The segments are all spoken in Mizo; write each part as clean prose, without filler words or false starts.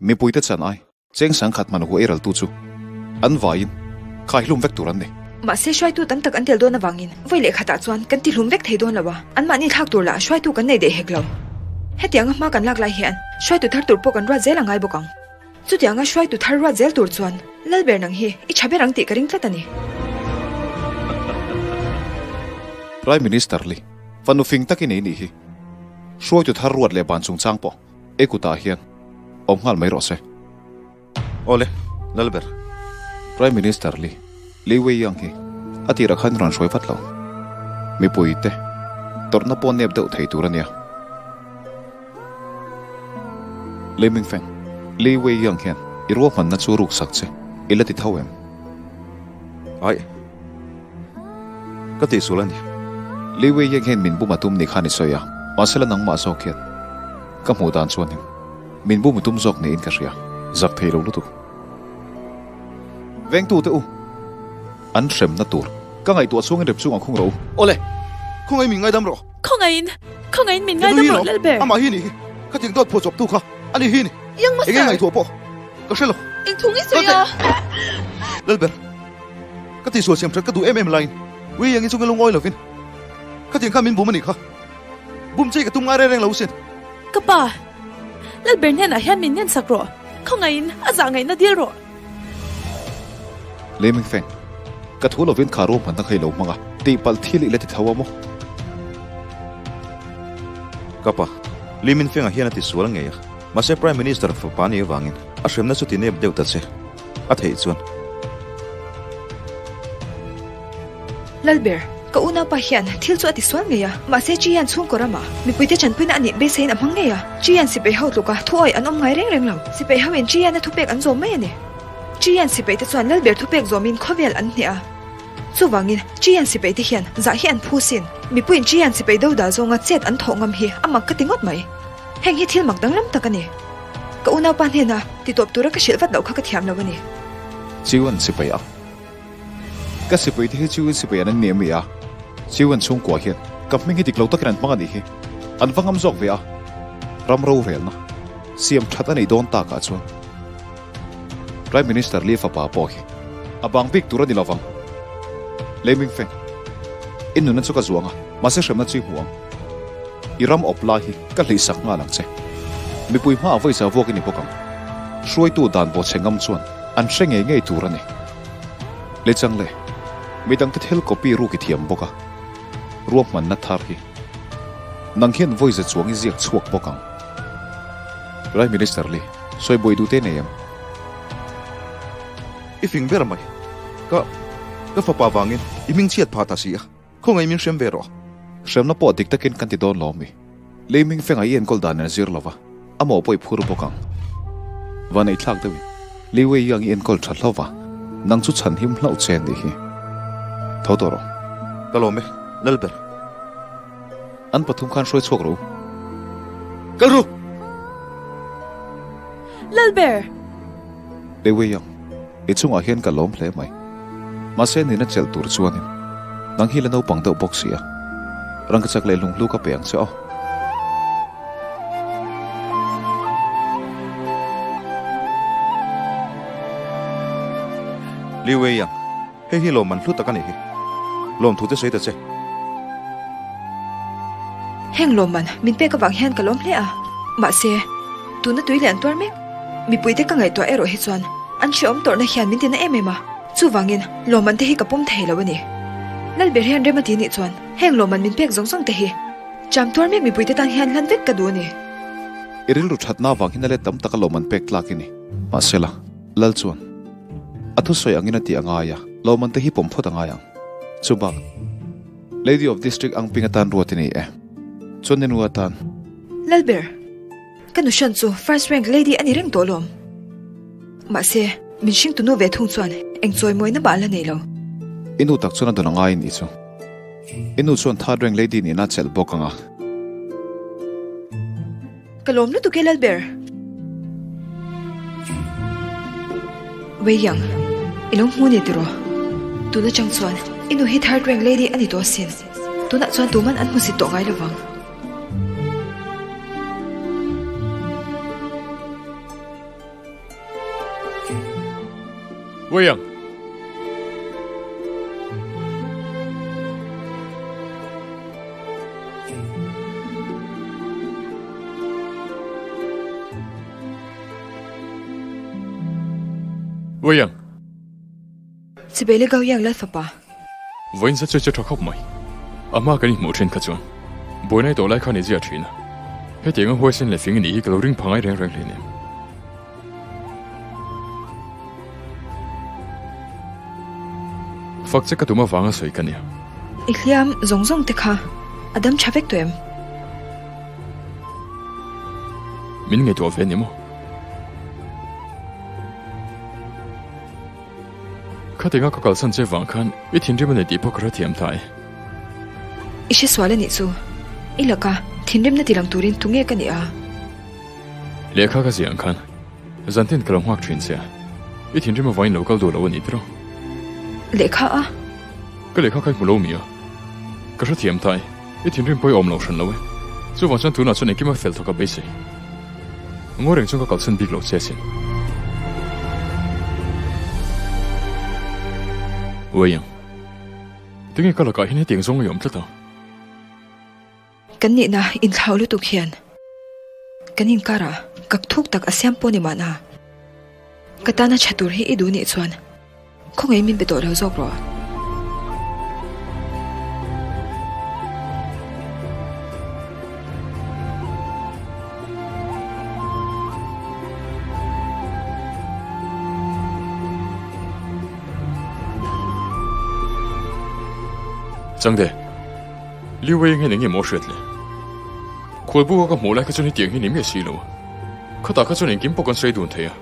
Mipuite chan ai cheng sangkhat hman huai raltu chu an vaiin khaihlum vek tur an ni. Mahse hruaitu tam tak an tel dawn avangin vawi leh khatah chuan kan tihlum vek thei dawn lo a, anmahni thlak tur lah hruaitu kan nei daih hek lo. Hetianga hma kan lak lai hian hruaitu thar tur pawh kan ruat zel a ngai bawk ang. Chutianga hruaitu thar ruat zel tur chuan Lalber nang hi i tha ber ang tih ka ring tlat a ni. Prime Minister Lee, fanu fing tak i nei nih hi. Hruaitu thar ruat leh ban chungchang pawh i kutah hian awm nghal mai rawh se. Awle, Lalber. Prime Minister Lee, Lee Wei Yang hi a tirah khan rawn hruai vat lo. Mipui te tawrhna pawh nep deuh thei tur a nia. Lee Ming Feng, Lee Wei Yang hian i ruahmanna chu ruksak che i la ti tho em? Aih, ka tihsual a ni. Lee Wei Yang hian min bum a tum ni khan i sawi a, mahse la nangmah zawk hian ka hmuh dan chuanin min bum a tum zawk niin ka hria, zak thei lo lutuk. Vengtute u, an hremna tur ka ngaihtuah chungin rep chungah khung rawh u. Awle, khawngaih min ngaidam rawh. Khawngaihin, khawngaihin min ngaidam rawh Lalber. Amah hi ni hi, khatiang dawt phuah chawptu kha a ni hi ni. Young Master. Enge ngaihtuah pawh ka hre lo. Eng thu nge sawi a? Lalber, ka tihsual siam that ka duh em em laiin Wei Yang-i chunga lungawi lovin khatiang kha min bum a nih kha. Bum che ka tum ngai reng reng lo sin. Ka pa, Lalber hnenah hian min ngen sak rawh. Khawngaihin a zah ngaihna dil rawh. Lei Ming Feng, ka thu lovin kha ruahmanna kha i lo hmang a, tihpalh thil i la ti tho a maw? Ka pa, Li Min Feng-a hian a ti sual ngei a, mahse Prime Minister fapa a nih avangin a hremna chu ti nep deuh ta che a theih chuan. Lalber, ka unaupa hian thil chu a ti sual ngei a, mahse Chi hian chhungkaw ramah mipuite chanpuina a nih beiseiin a hmang ngei a. Chi hian sipai ho tluka thuawi an awm ngai reng reng lo. Sipai hoin Chi hian a thupek an zawm mai a ni. Chi hian sipaite chuan Lalber thupek zawmin khawvel an hneh a. Chuvangin, Chi hian sipaite hian zah hi an phu sin. Mipuiin Chi hian sipai do dah zawnga chet an thawh ngam hi a mak ka ti ngawt mai. Heng hi thil mak danglam tak a ni. Ka unaupa hnena titawp tura ka hrilh vat loh kha ka thiam lo a ni. Chi an sipai a. Ka sipai te hi Chiu in sipai an an ni ami a? Chiu an chhungkua hian ka hming hi dik lo takin an hmang a nih hi. An va ngam zawk ve a. Ram rorelna siam that a neih dawn takah chuan Prime Minister Lee fapa pawh hi a bang bik tur a ni lovang. Lei Ming Feng, i nunna chu ka zuang a, mahse hremna chu i hmu ang. I ram awp lai hi ka hlihsak nghal ang che. Mipui hmaah vawiza vuak i ni bawk ang. Hruaitu dan bawhchhe ngam chuan an hre ngei ngei tur a ni. Le chang le, midangte thil copy ruk i thiam bawk a, ruahmanna thar hi nang hian vawiza chuang i ziak chhuak bawk ang. Prime Minister Lee, sawi buai duh te nei em? I fing ber mai. Ka, ka fapa vangin i hming chhiat phah ta si a, khawngaih min hrem ve rawh. Hremna pawh dik takin kan ti dawn lo mi? Lei hming fengah i enkawl dan in a zir lova, a mawh pawh i phur bawk ang. Van ei thlak deuhin Li Wei Yang i enkawl tha hlauh a, nang chu chhan him hlauh che nih hi. Tho tawh rawh. Ka lawm e, Lalber. An pathum khan hruai chhuak rawh u. Kal ru! Lalber! Li Wei Yang, i chungah hian ka lawm hle mai. Mahse nihna chelh tur chuanin nang hi la naupang deuh bawk si a, rangkachak leh lunghlu ka pe ang che aw. Li Wei Yang, hei hi lawmman hlu tak a nih hi. Lawmthu te sawi ta che. Heng lawmman min pek avang hian ka lawm hle a, mahse tuna tui leh an tuar mek. Mipuite ka ngaihtuah erawh hi chuan an hrehawm tawrhna hian min tina em em a, chuvangin lawmman te hi ka pawm thei lo a ni. Lalber hian rem a ti nih chuan heng lawmman min pek zawng zawng te hi cham tuar mek mipuite tan hian hlan vek ka duh a ni. I rilru thatna avang hian a let tam taka lawmman pek tlak i ni. Mahsela, Lal chuan a thusawi angin a tih a ngai a, lawmman te hi pawm phawt a ngai ang. Chubak, Lady of District Angping atan ruat i ni e. Chuan i nu atan. Lalber. Ka nu hran chu first rank lady a ni reng tawh lawm. Mahse, min hringtu nu ve thung chuan eng chawimawina mah la nei lo. I nu tak chuan a dawn a ngai nih chu. I nu chuan third rank lady nihna a chelh bawk ang a. Ka lawm lutuk e Lalber. Wei Yang, i lo hmu ni tiraw? Tun atang chuan i nu hi third rank lady a ni tawh asin. Tunah chuan tuman an hmusit tawh ngai lovang. Wei ang! Wei ang! Chibai le Gao Yang Lal fapa. Vawiin zet chu che tha khawp mai. A hma kan inhmuh thin kha chuan buaina i tawh lai khan i zia thin a. Hetianga huaisen leh fing i nih hi ka lo ring pha ngai reng reng hleinem. Fak che ka tum avanga sawi ka nia. I hliam zawng zawng te kha a dam tha vek tawh em? Min ngaihtuah ve ni maw? Khatinga ka kalsan che vang khan i thinrim a nei tih pawh ka hrethiam ta e. I hresual a nih chu. I laka thinrimna ti lang turin tunge ka nih a? Lehkha ka ziah ang khan zantin ka lo nghak thin che a, i thinrim avangin lo kal duh lo a ni tiraw? Lehkha a? Ka lehkha kha i hmu lo mi a? Ka hrethiam ta e, i thinrim pawh i awm lo hran lo e. Chuvang chuan tunah chuan engkim a fel thawk a beisei. Ngawi reng chuan ka kalchhan bik lo che asin. Uai ang. Tinge ka lakah hian hetiang zawng a i awm tlat a? Kan nihna inthlau lutuk hian kan inkarah kak thuk tak a siam pawh ni mahna. Ka tana tha tur hi i duh nih chuan khawngaih min be tawh lo zawk rawh. Changde. Liu Wei hian enge maw a hriat le? Khualbuka ka hmuh lai kha chuan hetiang hi ni miah si lo a. Khatah kha chuan engkim pawh kan sawi dun thei a.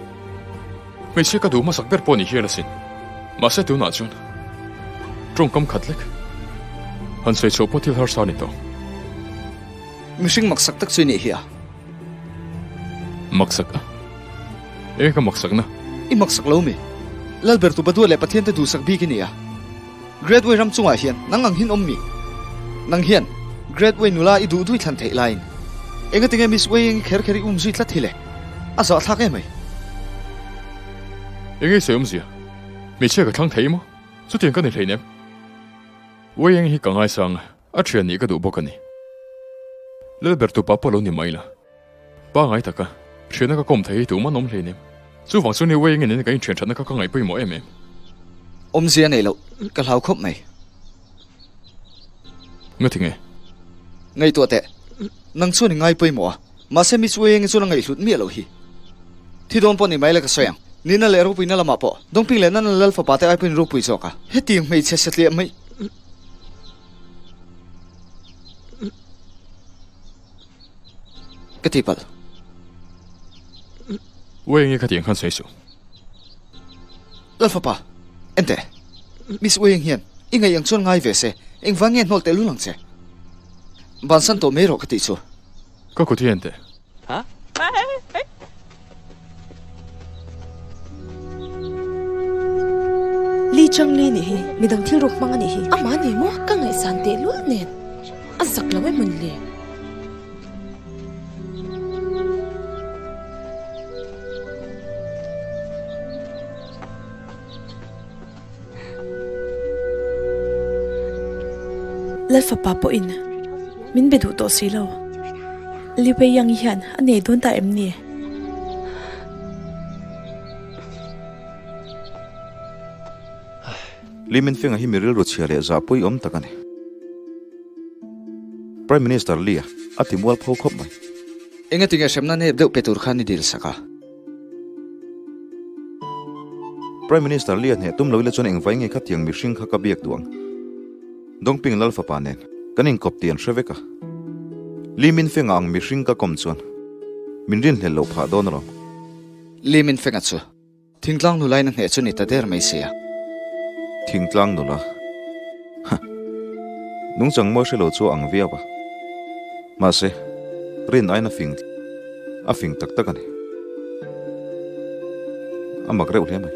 Hmeichhia ka duh hmasak ber pawh ni hial asin. Mahse tunah chuan tawngkam khat lek han sawi chhuah pawh thil harsa a ni tawh. Mihring maksak tak chu i nih hi a. Maksak a? Eng ka maksakna? I maksak lo mi? Lalbertu Badua leh Pathiante duhsak bik i ni a. Great Way ram chungah hian nang ang hin awm mi? Nang hian Great Way nula i duh dui thlan theih laiin engatinge Miss Way eng i kher kher i um zui tlat hi le? A zahthlak em mai. Enge i sawi awmzia? Hmeichhia ka thlang thei maw? Chutiang ka ni hleinem. Way eng hi ka ngaisang a, a thian nih ka duh bawk a ni. Lalber tupa pawh lo ni mai la. Pangai taka, thianna ka kawm thei hi tumah an awm hleinem. Chuvang chuan i uai nge nen kan inthian thatna kha ka ngaih pawimawh em em. Awmzia nei loh ka hlau khawp mai. Ngati nge? Ngaihtuah teh, nang chuan i ngai pawimawh a, mahse Miss Uai nge chuan a ngaihhlut miah loh hi. Thi dawn pawh ni mai la ka sawi ang. Nina leh ropuina lamah pawh Dongping leh Nana lal fapa te ai pawhin ropui zawk a. Hetiang hmeichhe satliah mai. Ka ti palh. Uai enge khatiang khan sawi suh. Lal fapa, ente, Miss Uai eng hian i ngaih ang chuan ngai ve se, engvang nge hnawl teh lul ang che? Bansan tawh mai rawh ka tih chu. Ka kut hi ente. Li Chang Li nih hi midang thil ruk hmang a nih hi. Amah ni maw? Ka ngaihsan teh lul nen a zak lo em mawn le? Lalfapa pawhin min be duh tawh si lo. Li Wei Yang hian a nei dawn ta em ni? Li Minfeng-a hi mi rilru chhia leh zahpui awm tak a ni. Prime Minister Li-a a ti mual pho khawp mai. Engatinge hremna nep deuh pe tur khan i dil sak a? Prime Minister Li-a hneh tum lo ila chuan engvai nge khatiang mihring kha ka biak duh ang? Dongping Lal fapa nen kan inkawp tih an hre vek a. Li Minfeng-a ang mihring ka kawm chuan min rinhlelh loh phah dawn alawm. Li Minfeng-a chu Thingtlang nula in a hneh chu ni ta der mai sia. Thingtlang nula? Huh. Nungchang mawi hre lo chu a ang viau a. Mahse, rin aiin a fing a fing tak tak a ni. A mak reuh hle mai.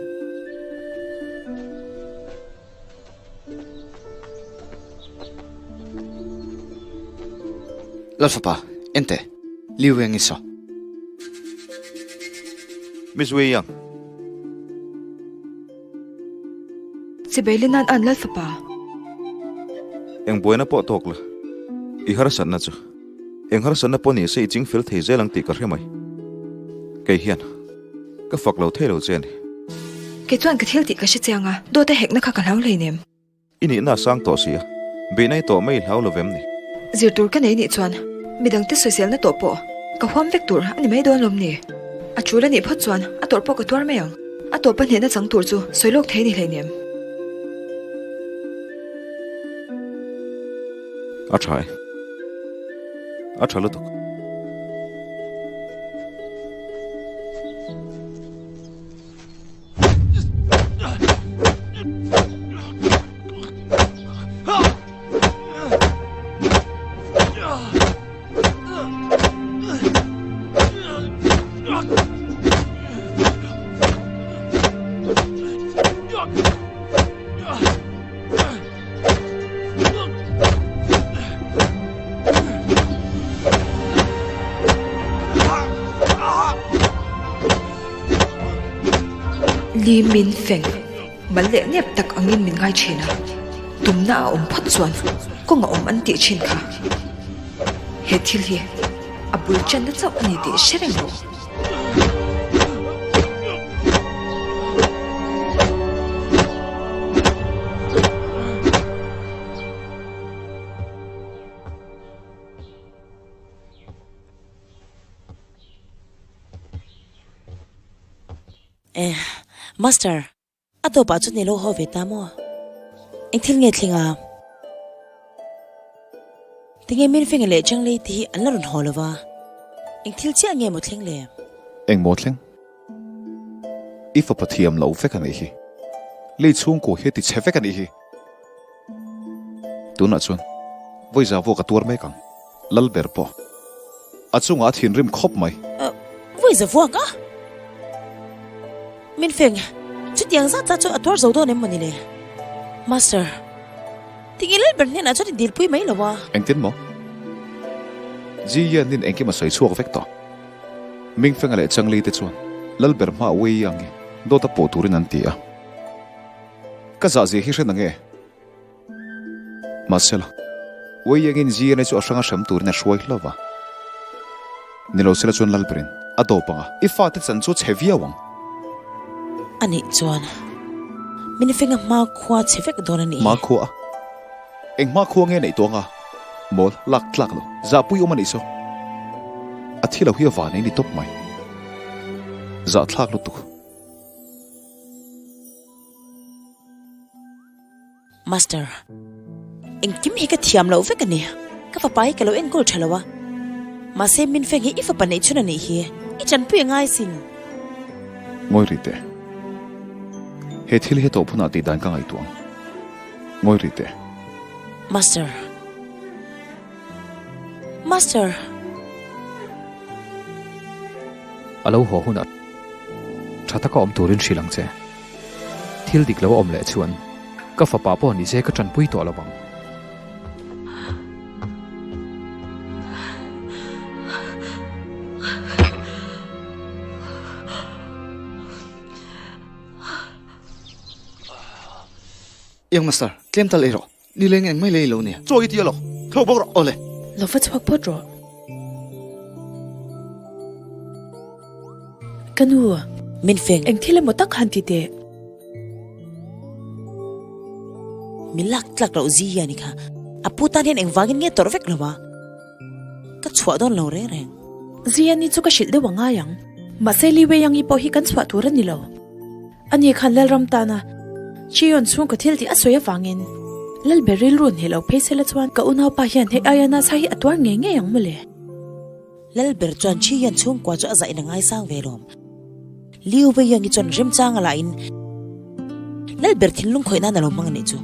Lalfapa, ente, Liu Weng i saw. Miss Wei Yang. Chibai le nan an Lal fapa. Eng buaina pawh tawk la, i harsatna chu eng harsatna pawh ni se i ching fel thei zel ang tih ka hre mai. Kei hian ka fak lo thei lo che a ni. Kei chuan ka thil tih ka hre chiang a, dawt a hekna kha ka hlau hleinem. I nihna a sang tawh si a, beihna i tawh mai i hlau lo vem ni? Zir tur ka nei nih chuan midangte sawiselna tawh pawh ka huam vek tur a ni mai dawn lawm ni? A tul a nih phawt chuan a tawrh pawh ka tuar mai ang. A tawpa hnehna chang tur chu sawi lawk thei ni hleinem. A tha e. A tha lutuk. Li min feng mal leh nep tak angin min ngai thin a, tumna a awm phawt chuan kawng a awm an tih thin kha. He thil hi a bul channa chauh a ni tih hre reng rawh. Eh, Master, a tawpah chuan i lo haw ve ta maw? Eng thil nge thleng a? Tinge Minfenga leh Changlei te hi an la rawn haw lo va? Eng thil chiah nge maw thleng le? Eng maw thleng? I fapa thiam lo vek a nih hi. Lei chhungkua hi a ti chhe vek a nih hi. Tunah chuan vawiza vuak a tuar mek ang. Lal ber pawh a chungah a thinrim khawp mai. Vawiza vuak a? Min feng, chutiang zat zat chu a tuar zo dawn em mawni le? Master, tinge Lal ber hnenah chuan i dilpui mai lo a? Engtin maw? Ji Yan-in engkim a sawi chhuak vek tawh. Mingfenga leh Changli te chuan Lal ber hmaah Wei Yang-i dawt a pawh turin an ti a. Ka zahzia hi hre na nge? Mahsela, Wei Yangin Ziane chu a hranga hrem turin a hruai hlauh va. Ni lo sela chuan Lalberin a dawp ang a, i fate chan chu a chhe viau ang. A nih chuan min fenga hma khua chhe vek dawn a nih hi. Hma khua a? Eng hma khua nge neih tawh anga? Mawl, lak tlak lo, zahpui awm a nih saw. A thi lo hi a van ei ni tawp mai. Zahthlak lutuk. Master, engkim hi ka thiam loh vek a ni. Ka fapa hi ka lo enkawl tha lo a. Mahse min feng hi i fapa neih chhun a nih hi. I tanpui a ngai sin. Ngawi rih teh. He thil hi a tawp hunah tih dan ka ngaihtuah ang. Ngawi rih teh. Master. Master. A lo haw hunah tha taka awm turin hrilh ang che. Thil dik lo a awm leh chuan ka fapa pawh ni se ka tanpui tawh lo ang. Young Master, tlem tal ei rawh. Ni leng eng mai lei lo nia. Chaw i ti a lo, thlawk bawk rawh. Awle. Lo va chhuak phawt rawh. Ka nu, Min feng. Eng thil emaw tak han ti teh. Mi lak tlak loh zi hian i kha. A pu tan hian engvangin nge tawrh vek lo a? Ka chhuah dawn lo reng reng. Ziani chu ka hrilh deuh a ngai ang. Mahse Li Weiang-i pawh hi kan chhuah tur a ni lo. Ani khan Lalram tana Chion chhungkaw thil tih a sawi avangin Lalber rilru hneh lo phei sela chuan ka unaupa hian hei aia nasa hi a tuar ngei ngei ang mawle. Lalber chuan Chion chhungkua chu a zahin a ngaisang ve lawm. Liu Weiyangi chuan remchang a lahin Lalber thinlung khawih nan a lo hmang a nih chu.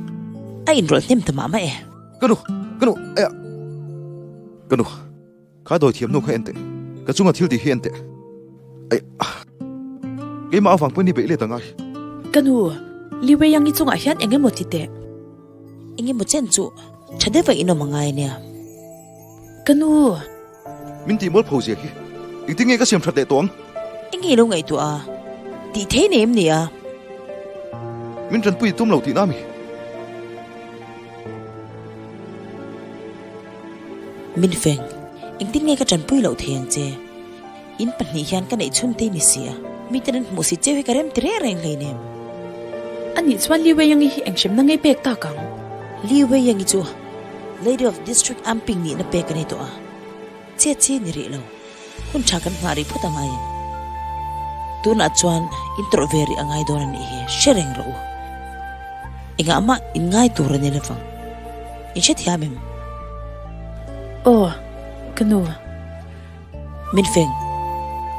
A inrawlh hnem ta mah mah e. Ka nu! Ka nu! Aia! Ka nu! Kha dawi thiam nu kha en teh. Ka chunga thil tih hi en teh. Aih. Keimah avang pawhin i beih let a ngai. Ka nu, Li Weiang i chungah hian eng emaw ti teh. Eng emaw chen chu tha deuh a inawm a ngai ania. Ka nu. Min tih mual pho zia hi engtin nge ka siam that leh tawh ang? Eng nge i lo ngaihtuah a? Tih thei nei em ni a? Min tanpui i tum lo tihna a mi? Min feng, engtin nge ka tanpui loh thei ang che? In pahnih hian ka neih chhun te ni si a, miten an hmuh si cheu hi ka rem ti reng reng hleinem. Anih chuan Li Weiyangi hi eng hremna ngei pek tak ang? Li Weiyangi chu Lady of District Amping nihna pek a ni tawh a, chet chi a ni rih lo. Hun tha kan nghah rih phawt a ngai ang. Tunah chuan in tawrh ve rih a ngai dawn a nih hi, hre reng rawh u. Engah mah in ngai tur a ni lovang. In hrethiam em? Aw, ka nu. Min feng,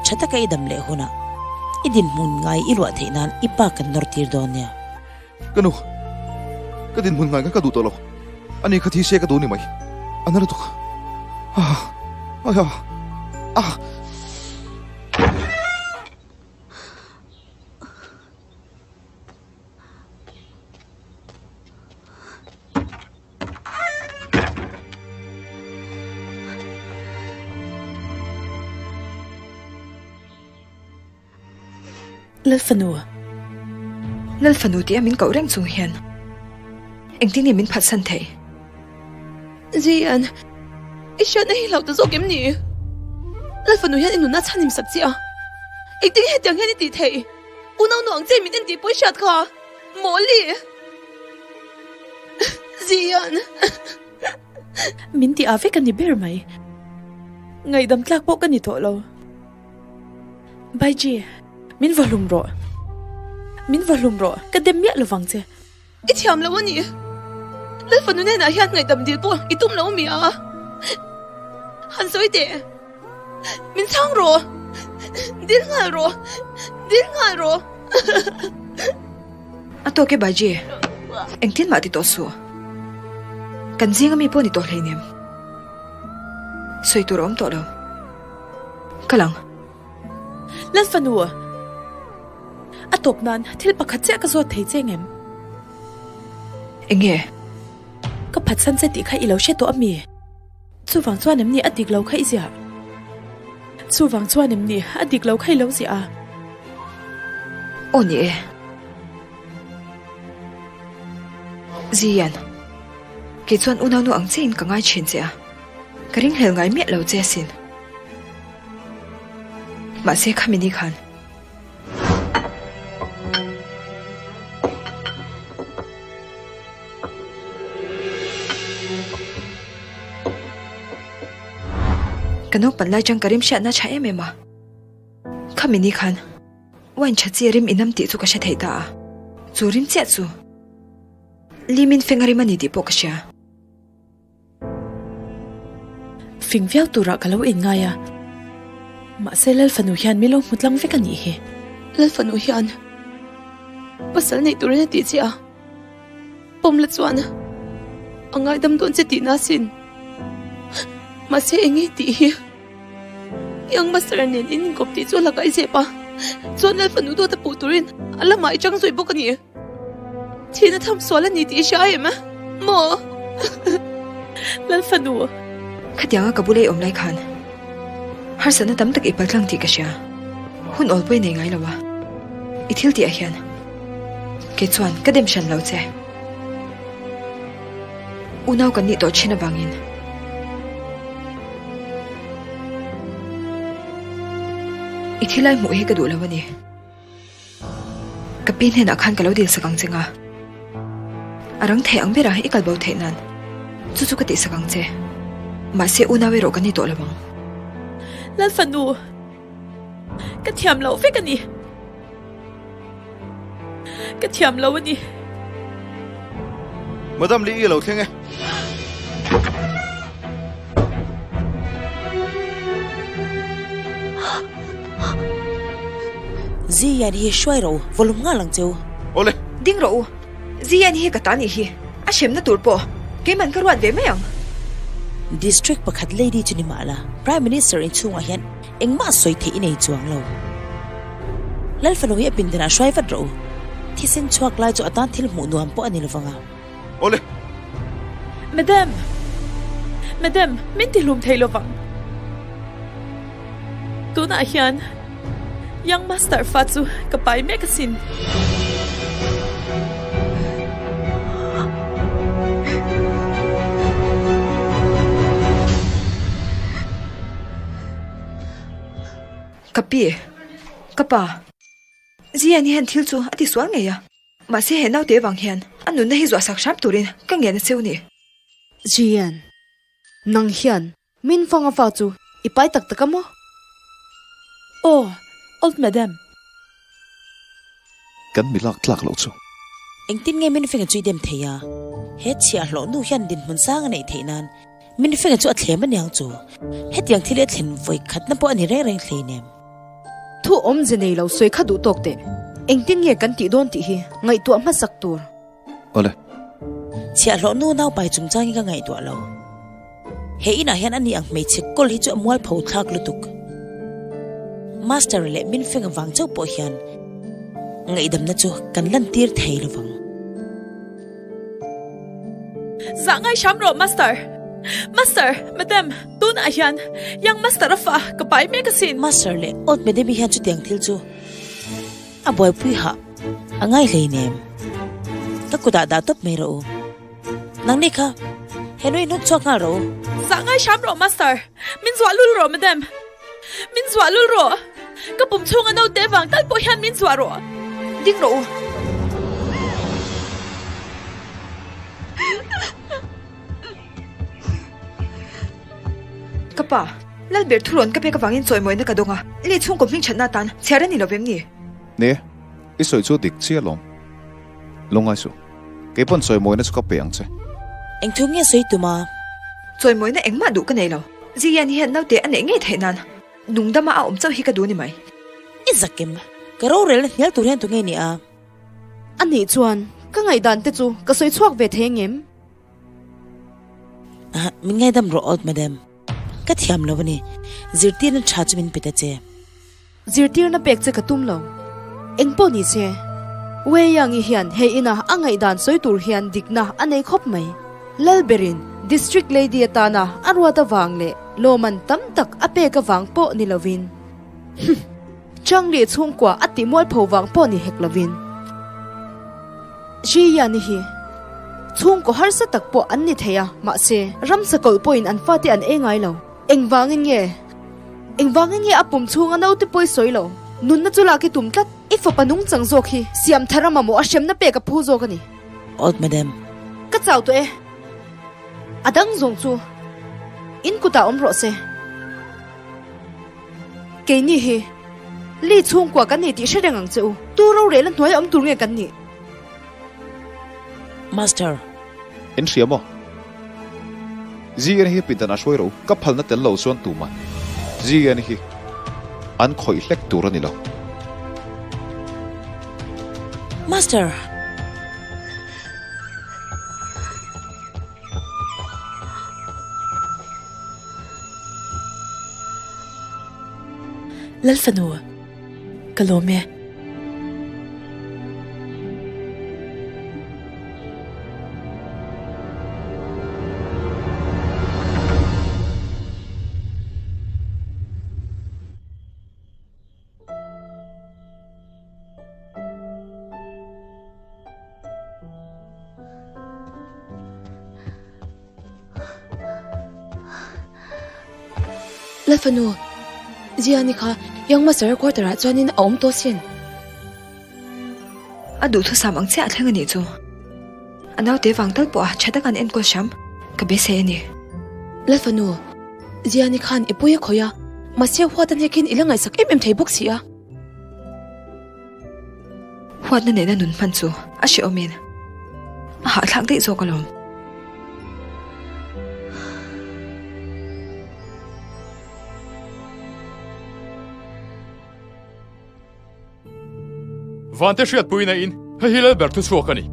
tha taka i dam leh hunah i dinhmun ngai i luah theih nan i pa kan nawr tir dawn nia. Ka nu, ka dinhmun ngai kha ka duh tawh lo. Ani kha thi se ka duh ni mai. A na lutuk. Ah, ah, ah. Lalfanu. Lalfanu tih a min koh reng chung hian engtin nge min phatsan theih? Zian, i hriatna hi hlauh ta zawk em ni? Lalfanu hian i nunna chhan himsak che a, engtin nge hetiang hian i tih theih? Unau nu ang che min en tih pawh i hriat kha. Mawli! Zian! Min ti a vek a ni ber mai. Ngaihdam tlak pawh ka ni tawh lo. Baiji, min va hlum rawh. Min va hlum rawh, ka dem miah lovang che. I thiam lo a ni. Lalfanu hnenah hian ngaihdam dil pawh i tum lo mi a? Han sawi teh. Min chhang rawh. Dil nghal rawh. Dil nghal rawh. A tawk e Baiji. Engtin mah ti tawh suh. Kan zinga mi pawh ni tawh hleinem. Sawi tur a awm tawh lo. Ka lang. Lal fanu, a tawp nan thil pakhat chiah ka zawt thei che ngem? Enge? Ka phatsan che tih kha i lo hre tawh a mi? Chuvang chuan em ni a dik lo kha i ziah? Chuvang chuan em ni a dik lo kha i lo ziah a? Aw ni e. Zian, kei chuan unaunu ang chiahin ka ngai thin che a, ka ringhlel ngai miah lo che asin. Mahse khami ni khan. Ka naupan lai chang ka rim hriatna tha em em a. Khami ni khan wine tha chi rim inam tih chu ka hre thei ta a. Chu rim chiah chu Limin feng a rim a ni tih pawh ka hria. Fing viau turah ka lo inngai a, mahse Lalfanu hian min lo hmu tlang vek a nih hi. Lalfanu hian pasal neih turin a tih che a, pawm la chuan a ngaidam dawn che tihna asin. Mahse eng nge tih hi? Young Master nen in inkawp tih chu a lakah i zep a, chuan Lalfanu dawt a puh turin a lamah i chang zui bawk a ni. Thihna tham sual a ni tih i hria em a? Maw? Lal fanu. Khatianga ka bula i awm lai khan harsatna tam tak i paltlang tih ka hria. Hun awl pawh i nei ngai lo a. I thil tih ah hian kei chuan ka dem hran lo che. Unau kan nih tawh thin avangin. I thil lai hmuh hi ka duh lo a ni. Ka pi hnenah khan ka lo dil sak ang che nga. A rang thei ang bera i kal bo theih nan chu chu ka tih sak ang che. Mahse unau erawh kan ni tawh lo ang. Lal fanu, ka thiam loh vek a ni. Ka thiam lo a ni. Madam Li i lo thleng e. Ziyan hi hruai rawh u, vawlum nghal ang che u. Awle. Ding rawh u, Ziyan hi ka ta nih hi, a hremna tur pawh keiman ka ruat ve mai ang. District pakhat lady chu ni mah la, Prime Minister inchhungah hian engmah sawi theih i nei chuang lo. Lalfanu hi a pindanah hruai vat rawh u, thisen chhuak lai chu a tan thil hmuh nuam pawh a ni lovang a. Awle. Madam! Madam, min ti hlum thei lovang. Tunah hian Young Master fa chu ka pai mek asin. Ka pi, ka pa, Zian hian thil chu a tisual ngei a, mahse he naute vang hian a nunna hi zuahsak hram turin ka ngen a cheu ni. Zian, nang hian min fang a fa chu i pai tak tak a maw? Aw, Old Madam. Kan mi lak tlak loh chu. Engtin nge min feng chu i dem thei a? He chhiahhlawh nu hian dinhmun sang a neih theih nan min feng chu a thlem aniang chu. Hetiang thil hi a thlen vawi khatna pawh a ni reng reng hleinem. Thu awmze nei lo sawi kha duh tawk teh. Engtin nge kan tih dawn tih hi ngaihtuah hmasak tur. Awle. Chhiahhlawh nu naupai chungchang hi ka ngaihtuah lo. He inah hian ani ang hmeichhe kawl hi chu a mualpho thlak lutuk. Master leh min feng avang chauh pawh hian ngaihdamna chu kan lantir thei lovang. Zah ngai hram rawh Master. Master, Madam, tunah hian Young Master a fa ka pai mek asin. Master leh Old Madam-i hian chutiang thil chu a buaipui hah a ngai hleinem. Ka kutah dah tawp mai rawh u. Nangni kha he nui hnuk chhuak nghal rawh u. Zah ngai hram rawh Master. Min zuah lul rawh Madam. Min zuah lul rawh. Ka pum chhunga naute vang tal pawh hian min zuah rawh. Ding rawh u. Ka pa, Lalber thurawn ka pek avangin chawimawina ka dawng a, lei chhungkaw hmingthatna atan chhiar a ni lo vem ni? Ni, i sawi chu dik chiah lawm. Lungngai suh. Kei pawn chawimawina chu ka pe ang che. Eng thu nge sawi tum a? Chawimawina engmah duh ka nei lo. Ziyan hian naute a neih ngei theih nan nungdama a awm chauh hi ka duh ni mai. I zak em? Ka rorelna hnial tur hian tu nge ni a? A nih chuan ka ngaihdan te chu ka sawi chhuak ve thei angem? Min ngaidam rawh Old Madam. Ka thiam lo a ni. Zirtirna tha chu min pe ta che. Zirtirna pek che ka tum lo. Engpawh ni se, Wei Yang-i hian he ina a ngaihdan sawi tur hian dikna a nei khawp mai. Lalberin District Lady atana a ruat avang leh lawman tam tak a pek avang pawh ni lovin, Humm! Changli chhungkua a tih mualpho vang pawh ni hek lovin. Xi Yan-i hi chhungkaw harsa tak pawh an ni thei a, mahse, ramsa kawlh pawhin an fate an ei ngai lo. Engvangin nge? Engvangin nge a pum chhunga naute pawi sawi lo? Nunna chu lak i tum tlat. I fapa nungchang zawk hi siam thar a mamawh a hremna pek a phu zawk a ni. Old madam. Ka chau tawh e. A dang zawng chu in kutah awm rawh se. Keini hi Li chhungkua kan ni tih hre reng ang che u. Tu rorel a hnuaia awm tur nge kan nih? Master. In hria maw? Zian hi pindan a hruai ro, ka phalna tel lo chuan tuman Zian hi an khawih hlek tur a ni lo. Master. Lalfanu, ka lawm e. Lalfanu, Ziani kha Young Master quarter ah chuanin a awm tawh sin. A duhthusam ang chiah a thleng a nih chu. A naute vang tal pawh a tha taka an enkawl hram ka beisei a ni. Lalfanu, Ziani khan i pui a khawih a, mahse huat a hnekin i la ngaihsak em em thei bawk si a. Huatna nena nun hman chu a hrehawmin a hahthlak daih zawk alawm. Vante hriatpuina in hei hi Lalber thu chhuak a ni.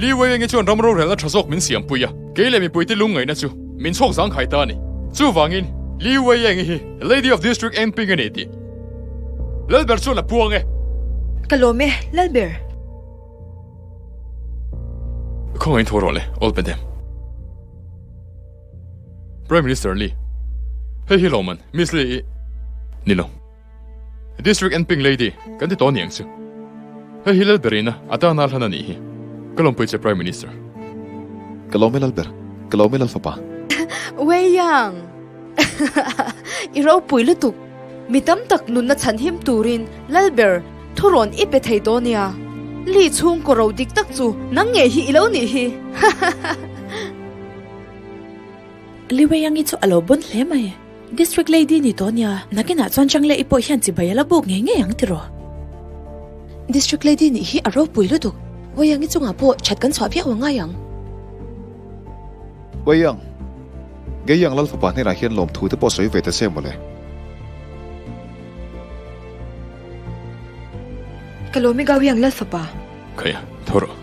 Li Weiengi chuan ram rorelna tha zawk min siampui a, kei leh mipuite lungngaihna chu min chhawk zangkhai ta a ni. Chuvangin, Li Weiengi hi Lady of District Enping a ni tih Lalber chuan a puang e. Ka lawm e, Lalber. Khawngaih tho rawh le, Old Madam. Prime Minister Li, Hei hi lawman, Miss Li i ni lo. District Enping Lady kan ti tawh aniang chu. Hei hi Lalberina a tana hlan a nih hi. Ka lawmpui che Prime Minister. Ka lawm e Lalber, ka lawm e Lalfapa. Wei Yang, i ropui lutuk. Mi tam tak nunna chhanhim turin Lalber thurawn i pe thei tawh nia. Li chhungkaw ro dik tak chu nang ngei hi i lo nih hi. Liweiangi chu a lo bawn hle mai. District Lady ni tawh nia, nakinah chuan Changle i pawh hian chibai a la buk ngei ngei ang tiraw? District Lady nih hi a ropui lutuk, Weiangi chungah pawh that kan chhuah viau a ngai ang. Weiang, Geiang Lal fapa hnenah hian lawmthu te pawh sawi ve ta che mawle. Ka lawm i Gawiang Lal fapa. Khaia, tho rawh.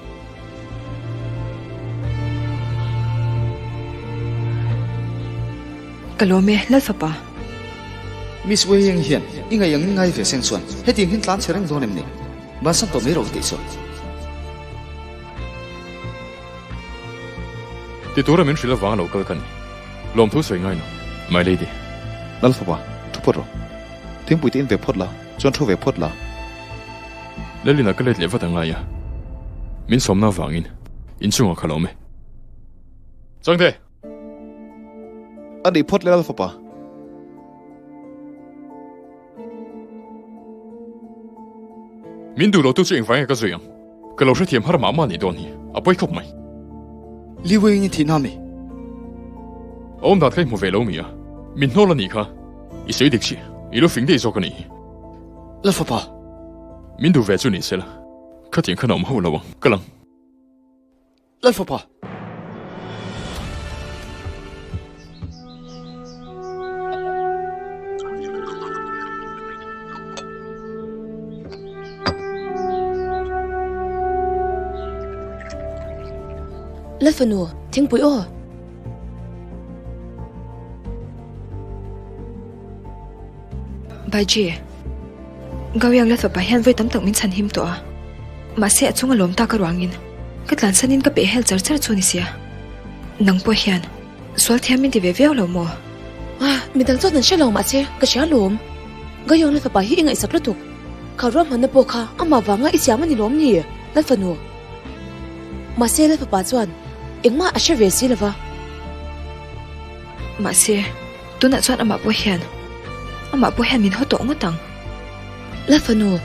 Ka lawm e, Lal fapa. Miss Wei Ying hian i ngaih angin ngai ve seng chuan hetiang hian tlan chhe reng dawn em ni? Bansan tawh mai rawh tih chuan. Ti tura min hrilh avanga lo kal ka ni. Lawmthu sawi ngai lo, my lady. Lal fapa, thu phawt rawh. Thingpui te in ve phawt la, chuan thu ve phawt la. Lalina ka let leh vat a ngai a, min sawmna avangin inchungah ka lawm e. Changte! A nih phawt le Lal fapa. Min duh lo tu chu engvang nge ka zui ang? Ka lo hrethiam har mah mah nih dawn hi, a pawi khawp mai. Li Wei-in i thihna mi? A awm dan kha i hmu ve lo mi a? Min hnawl a nih kha, i sawi dik chiah, i lo fing daih zawk a nih hi. Lal fapa! Min duh ve chu ni sela, khatiang khan a awm hauh lo ang, ka lang. Lal fapa! Lal fanu, thingpui aw. Baiji, Gaoyang la fapa hian vawi tam tak min chhan him tawh a, mahse a chunga lawm tak aruangin ka tlansanin ka peh hel char char chu a ni sia. Nang pawh hian sual thiam min ti ve viau lo maw? Ah, midang chuan an hre lo mahse ka hria lawm. Gaoyang la fapa hi i ngaihsak lutuk. Kha ruahmanna pawh kha amah vanga i siam a ni lawm ni, Lalfanu? Mahse Lalfapa chuan engmah a hre ve si lova. Mahse. Tunah chuan amah pawh hian, amah pawh hian min haw tawh ngawt ang. Lal fanu,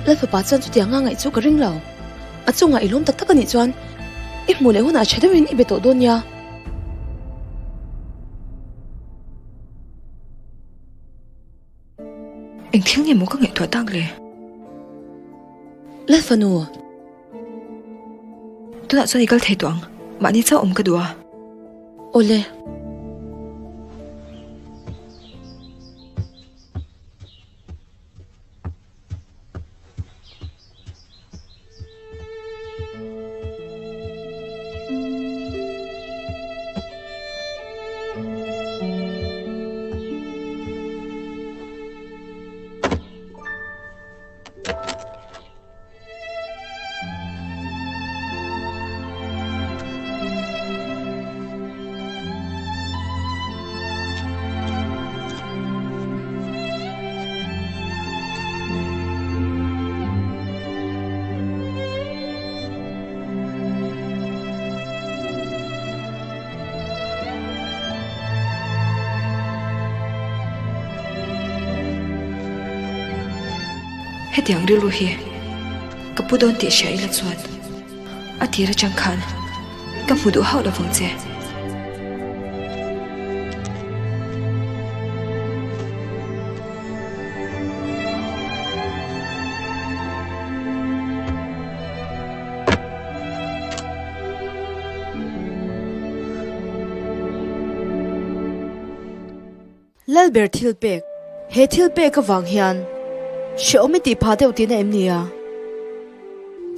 Lal fapa chuan chutiang a ngaih chu ka ring lo. A chungah i lawm tak tak a nih chuan i hmuh leh hunah tha deuhin i be tawh dawn nia. Eng thil nge maw ka ngaihtuah tak le? Lal fanu. Tunah chuan i kal thei tawh ang. Mahni chauh awm ka duh a. Awle. Hetiang rilru hi ka pu dawn tih hria ila chuan a tir atang khan ka hmu duh hauh lovang che. Lalber thil pek, He thil pek avang hian hrehawm i tih phah deuh tihna em ni a?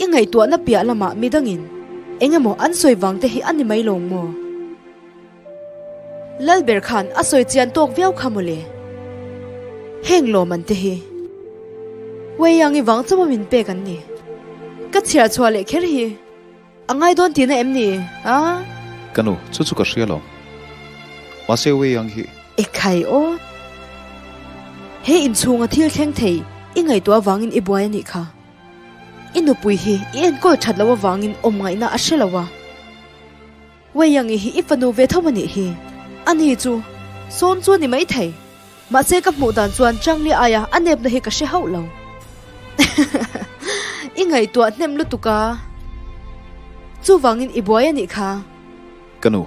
I ngaihtuahna piah lamah midangin eng emaw an sawi vang te hi a ni mai lawng maw? Lalber khan a sawi chian tawk viau kha mawle. Heng lawm an te hi Weiang i vang chauha min pek an ni. Ka chhiar chhuah leh kher hi. A ngai dawn tihna em ni a? Ka nu, chu chu ka hria lo. Mahse Wei Yang hi. Ekhai aw. He inchhunga thil thleng thei i ngaihtuah avangin i buai a nih kha. I nupui hi i enkawl that loh avangin awm ngaihna a hre lo a. Wei Yang i hi i fanu ve tho a nih hi. Ani chu sawn chu a ni maithei. Mahse ka hmuh dan chuan Changli aia a nepna hi ka hre hauh lo. I ngaihtuah hnem lutuk a, chuvangin i buai a nih kha. Ka nu,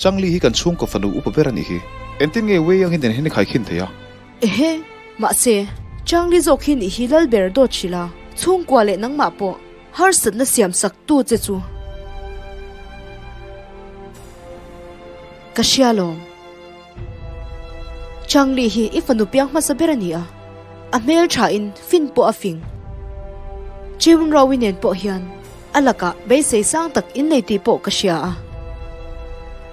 Changli hi kan chhungkaw fanu upa ber a nih hi. Engtin nge Wei Yang hi nen hian i khaikhin thei a? Ehe, mahse, Changli zawk hi nih hi lal ber dawt hrilh a, chhungkua leh nangmah pawh harsatna siam sak tu che chu ka hria lawm. Changli hi i fanu piang hmasa ber a ni a, a hmel thain fin pawh a fing. Chiun Rawi nen pawh hian a lakah beisei sang tak innei tih pawh ka hria a.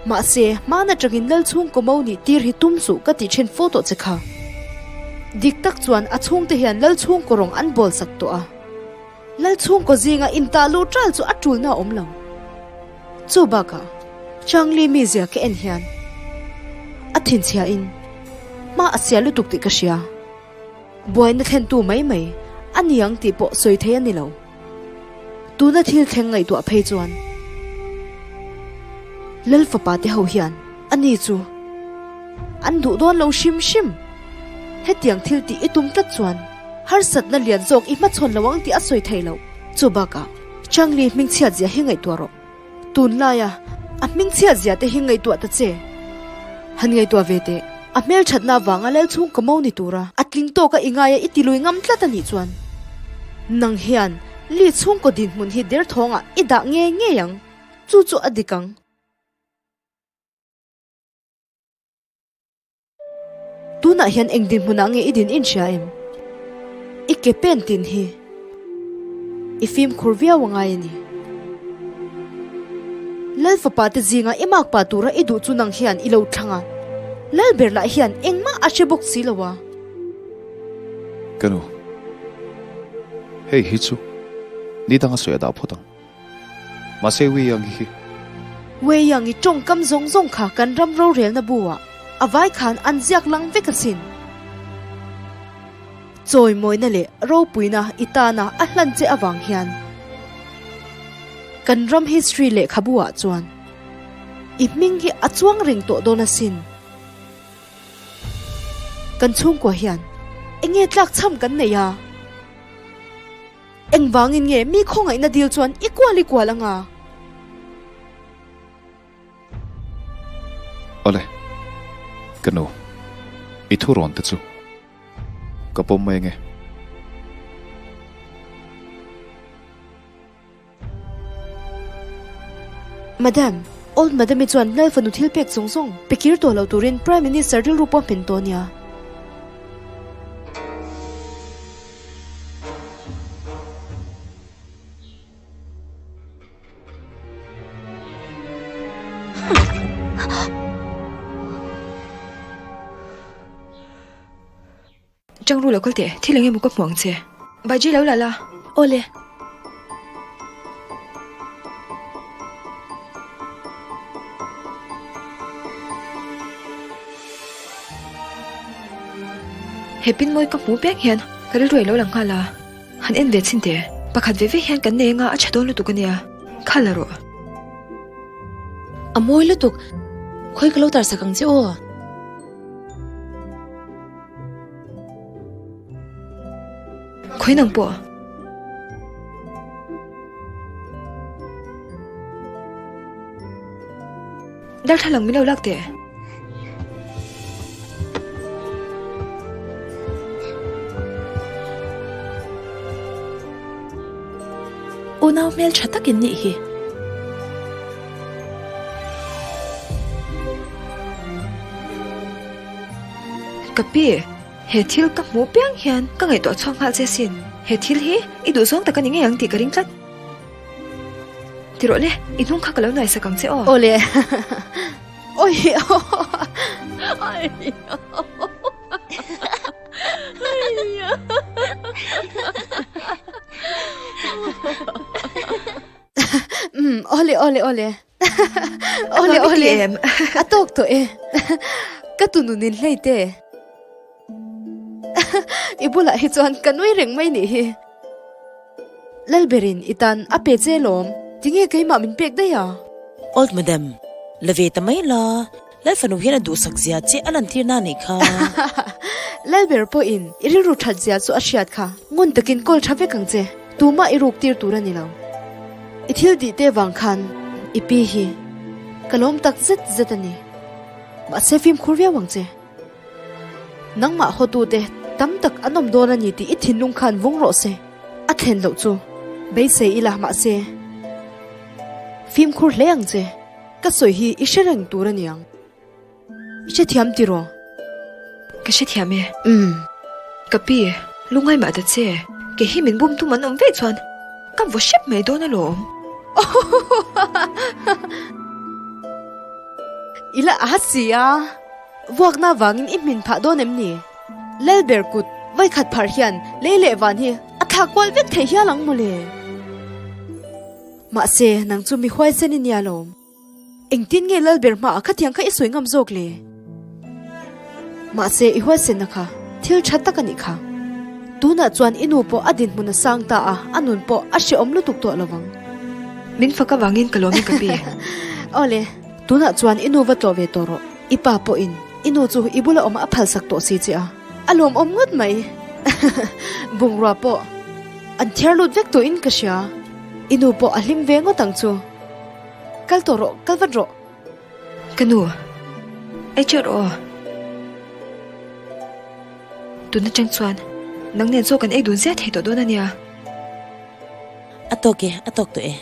Mahse, hmaan atangin Lal chhungkaw mo nih tir hi tum suh ka tih then fo tawh che kha. Dik tak chuan a chhungte hian Lal chhungkaw rawng an bawl sak tawh a. Lal chhungkaw zinga intah luh ṭal chu a ṭulna a awm lo. Chu bakah Changli mizia ka en hian a thinchhiain hma a sia lutuk tih ka hria. Buaina thlentu mai mai a ni ang tih pawh sawi thei a ni lo. Tuna thil thleng ngaihtuah phei chuan Lal fapa te ho hian a ni chu an duh dawn lo hrim hrim. Hetiang thil tih i tum tlat chuan harsatna lian zawk i hmachhawn lo ang tih a sawi thei lo. Chu bakah Changli hmingchhiat zia hi ngaihtuah rawh. Tunlaia a hmingchhiat zia te hi ngaihtuah ta che. Han ngaihtuah ve teh, a hmelthatna avanga lal chhung ka mo ni tura a tling tawka i ngaia i tilui ngam tlat a nih chuan nang hian Li chhungkaw dinhmun hi derthawngah i dah ngei ngei ang, chu chu a dik ang. Tunah hian eng dinhmunah nge i din in hria em? I ke pen tin hi i fimkhur viau a ngai a ni. Lal fapa te zinga i mak pa tura i duh chu nang hian i lo thlang a, Lal ber lah hian engmah a hre bawk si lo a. Ka nu, hei hi chu ni danga sawi a dah phawt ang. Mahse Wei Yang hi. Wei Yang i tawngkam zawng zawng kha kan ram rorelna bu ah a vai khan an ziak lang vek asin. Chawimawina leh ropuina i tana a hlan che avang hian kan ram history lehkhabu ah chuan i hming hi a chuang reng tawh dawn asin. Kan chhungkua hian enge tlak chham kan nei a? Engvangin nge mi khawngaihna dil chuan i kual i kual anga? Awle, ka nu, i thu rawn te chu ka pawm mai ange. Madam, Old Madam-i chuan Lal fanu thil pek zawng zawng pe kir tawh lo turin Prime Minister rilru pawh hmin tawh nia. Chang ru lo kal teh, thil eng emaw ka hmu ang che. Baji lo la la. Awle. He pin mawi ka hmu piang hian ka rilru ilo lang nghal a. Han en ve chhin teh. Pakhat ve ve hian kan nei anga a tha dawn lutuk ania. Kha la rawh. A mawi lutuk. Khawi ka lo tar sak ang che aw. Khawi nang pawh. Darthlalang min lo lak teh. Unau hmel tha takin nih hi. Ka pi, he thil ka hmuh piang hian ka ngaihtuah chhuak nghal che sin. He thil hi i duhzawng tak a ni ngei ang tih ka ring tlat. Ti rawh le, i hnung kha ka lo nuaisak ang che aw. Awle. Awi. Umm, awle awle awle. Awle awle. A tawk tawh e. Ka tununin hlei te. I bulah hi chuan ka nui reng mai nih hi. Lalberin i tan a pe che lawm. Tinge keimah min pek daih a? Old madam, la ve ta mai la. Lalfanu hian a duhsak zia che a lantir na nih kha. Lalber pawhin i rilru that zia chu a hriat kha. Ngun takin kawl tha vek ang che. Tumah i ruk tir tur a ni lo. I thil dih te vang khan i pi hi ka lawm tak zet zet a ni. Mahse fimkhur viau ang che. Nangmah hawtute tam tak an awm dawn a ni tih i thinlung khan vawng rawh se. A thlen loh chu beisei ila mahse fimkhur hle ang che. Ka sawi hi i hre reng tur a niang. I hrethiam tiraw? Ka hrethiam e. Umm. Ka pi, lungai mah ta che. Kei hi min bum tum an awm veih chuan ka vaw hrep mai dawn alawm. I la a si a, vuakna vangin i hmin phah dawn em ni? Lalber kut vaikhat pharh hian lei leh van hi a thlak kual vek thei hial ang mawle. Mahse, nang chu mi huaisen i nia lawm. Engtin nge Lalber hmaah khatiang kha i sawi ngam zawk le? Mahse, i huaisenna kha thil tha tak a nih kha. Tunah chuan i nu pawh a dinhmun a sang ta a, a nun pawh a hrehawm lutuk tawh lo vang. Min fak avangin ka lawm i ka pi. Awle, tunah chuan i nu va tlawh ve tawh rawh. I pa pawhin i nu chu i bula awm a phalsak tawh si che a. A lawmawm ngawt mai. Bungrua pawh an thiar lut vek tawhin ka hria. I nu pawh a hlim ve ngawt ang chu. Kal tawh rawh, kal vat rawh. Ka nu, ei chiah rawh aw. Tun atang chuan nang nen chaw kan ei dun ziah thei tawh dawn a nia. A tawk e, a tawk tawh e.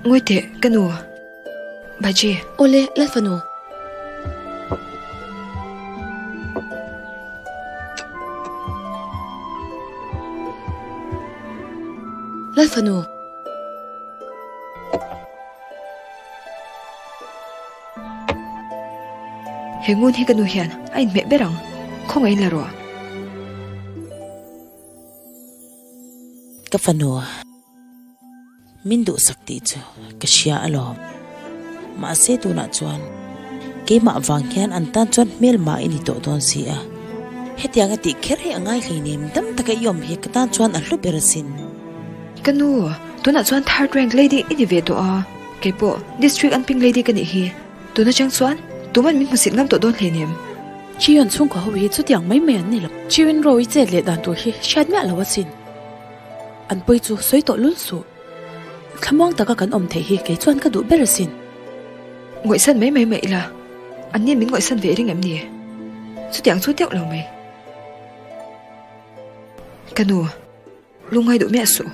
Ngawi teh, ka nu. Bhaji. Awle, Lalfanu. Lalfanu. He ngun hi ka nu hian a inhmeh ber ang, khawngaihin la rawh. Ka fanu, min duhsak tih chu ka hria alawm. Mahse tunah chuan keimah vang hian an tan chuan hmelma i ni tawh dawn si a. Hetianga tih kher hi a ngai hleinem, dam taka i awm hi ka tan chuan a hlu ber asin. Ka nu, tunah chuan third rank lady i ni ve tawh a, keipawh district an pink lady ka nih hi. Tun atang chuan tuman min hmusit ngam tawh dawn hleinem. Chiyon chhungkaw ho hi chutiang mai mai an ni lo. Chiyon ro i chet leh dan tur hi hriat miah lo asin. An pawi chu sawi tawh lul suh. Thlamuang taka kan awm theih hi kei chuan ka duh ber asin. Ngawihsan mai mai mai ila, an nia min ngawihsan ve ring em ni? Chutiang chu deuh lo mai. Ka nu. Lungngai duh miah suh.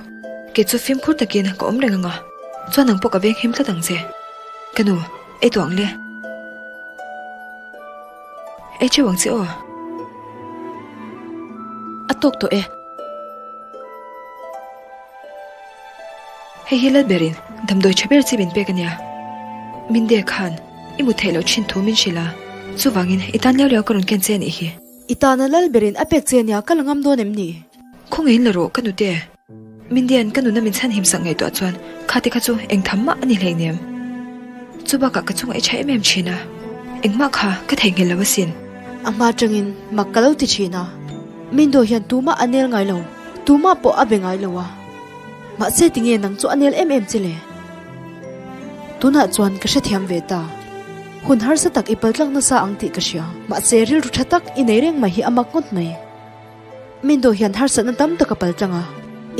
Kei chu fimkhur takin ka awm reng ang a, chuan nang pawh ka veng him tlat ang che. Ka nu, ei tawh ang le. Ei cheu ang che aw. A tawk tawh e. Hei hi Lalberin damdawi tha ber chi min pek a nia. Minde khan i mut theih loh thin thu min hrilh a, chuvangin i tan liau liau ka rawn ken che a nih hi. I tana lal berin a pek che nia ka la ngam dawn em ni? Khawngaihin la rawh ka nute. Mindian ka nuna min chhanhim sak ngaihtuah chuan khate kha chu eng tham mah a ni hleinem. Chu bakah ka chungah i tha em em thin a, engmah kha ka theihnghilh lo asin. A hma atangin mak ka lo ti thin a, Mindo hian tumah a nel ngai lo, tumah pawh a be ngai lo a. Mahse tinge nang chu a nel em em che le? Tunah chuan ka hrethiam ve ta. Hun harsa tak i paltlak nasa ang tih ka hria. Mahse rilru tha tak i nei reng mai hi a mak ngawt mai. Mindo hian harsatna tam tak a paltlang a,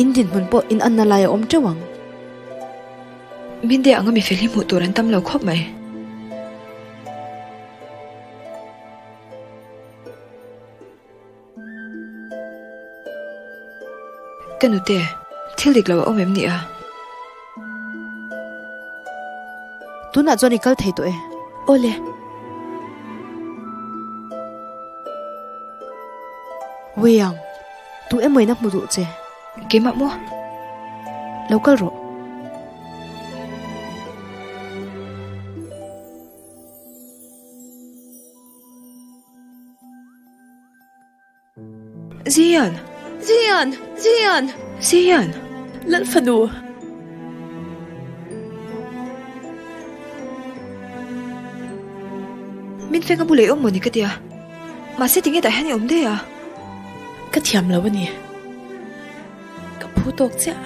in dinhmun pawh in anna lai a awm teuh ang. Minde anga mi fel hi hmuh tur an tam lo khawp mai. Ka nute, thil dik lo a awm em ni a? Tunah chuan i kal thei tawh e. Awle. Weiang, tu emaw in a hmu duh che? Keimah maw? Lo kal rawh. Zian! Zian! Zian! Zian! Lal fanu! Min feng a bula i awm maw ni ka tia. Mahse tinge tah hian i awm daih a? Ka thiam lo a ni. Ka phu tawk chiah.